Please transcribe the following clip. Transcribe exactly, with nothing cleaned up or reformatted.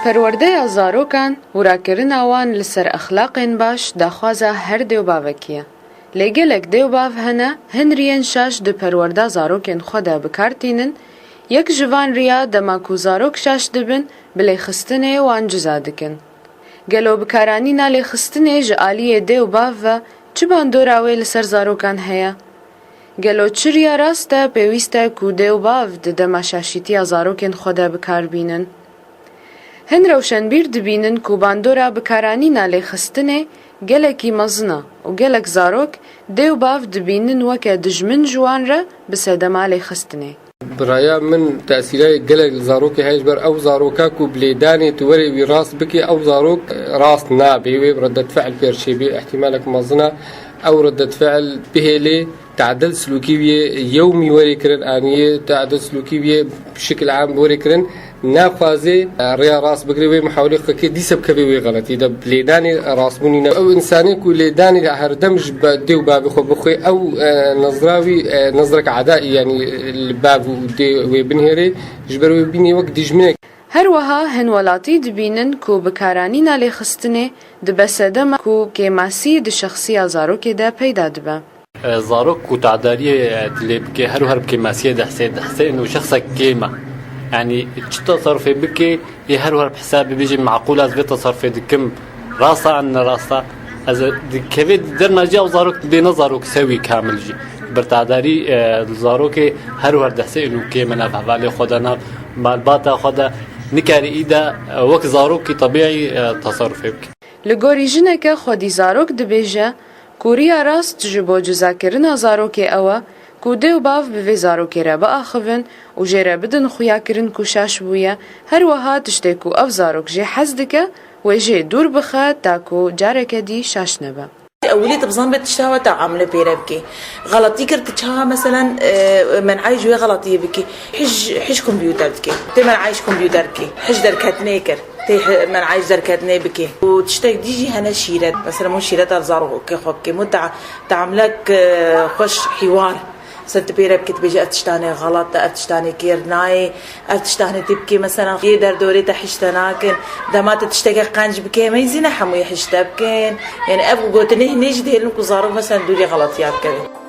Perwerdeya zarokan û rakirina wan li ser exlaqên baş daxwaza her dê û bavekî ye. Lê gelek dê û bav hene, hin riyên şaş di perwerda zarokên xwe de bi kar tînin, yek ji van riya dema ku zarok şaş dibin, bi lêxistinê wan ciza dikin. Gelo bikaranîna lêxistinê ji aliyê dê û bav ve çi bandora wê li ser zarokan heye? Gelo çi riya rast e pêwîst e ku dê û bav di dema şaşîtiya zarokên xwe de bi kar bînin? Hin rewşenbîr dibînin ku bandora bikaranîna lêxistinê gelekî mezin e û gelek zarok dê û bav dibînin weke dijmin ji wan re bi sedema lêxistinê. Bi raya min tesîrê gelek zarokê heye ji ber ew zaroka ku bi lêdanê tu werê wî rast bikî, ew zarok rast nabe, wê bi reddetfe'l pêr çêbê, ihtimalek mezin e ew reddetfe'l bihêlê, tadil silûkî wî yê yewmî werê kirin, aniyê tadil silûkî wî yê bi şikil am bi werê kirin, naxwazê, e, rêya rast bigirê, wê muhawilê xwe kê dîse bikevê wê xeletî de, bi lêdanê rastbûnî ne. Ew însanê ku lêdanê herdem ji be-, dê û bavê xwe bixwê, ew, e, nezra wî, e, nezrek edaî, yanî, e, li bav û dê wê binihêrê, ji ber wê bînê wek dijminek. Her wiha hin welatî dibînin ku bikaranîna lêxistinê dibe sedema ku kêmasî di şexsiya zarokê de peyda dibe. E, zarok ku tadariyê, e, tu lê bikê, her wiha bi kêmasiyê dehsê, dehsê û şexsek kêm e. Yanî çi teserufê bikê, ê her wiha bi hesabê bibêjê, meqûl ez vê teserufê dikim, rast e an ne rast e. Ez dikevê di derna jî ew zarok dibê ne zarok sewî kamil jî. Bi tadarî, e, zarokê her wiha dehsê û kêm e nav hevalê xwe de, nav malbata xwe de, nikarî î de, e, wek zarokî tebîî, e, teserufê bikê. Li gorî jineke xwedî zarok dibêje, ku riya rast ji bo cizakirina zarokê ew e ku dê û bav bi vê zarokê re biaxivin û jê re bidin xuyakirin ku şaş bûye, her wiha tiştê ku ev zarok jê hez dike, wê jê dûr bixe ta ku careke dî şaş nebe. Ewilî tu bizan bê tişta we te amile pêre bikê. Xeletî kir tu çawa meselen, e, men'ay ji wê xeletiyê bikî. Hij, hij kompûter dikê. Tê men'ay ji kompûter dikê. Hij derketinê kir. Tê he-, men'ay ji derketinê bikê. Û tiştek dî jî hene şîret. Mesela hûn şîreta li zarokê xwe bikê. Hûn ta-, teamlek, e, xweş hîwar. Ser tu pê re bikê, tu bêjî ev tiştanê xelet e, ev tiştanê kêr nayê, ev tiştanê tê bikê. Mesela yê derdorê te hişte nakin. Dema tu tişteke qenc bikê, me zî ne hemûyê hişte bikin. Yani ev gotinê hinê jî dihêlin ku zarok mesela dûrî xeletiya bikeve.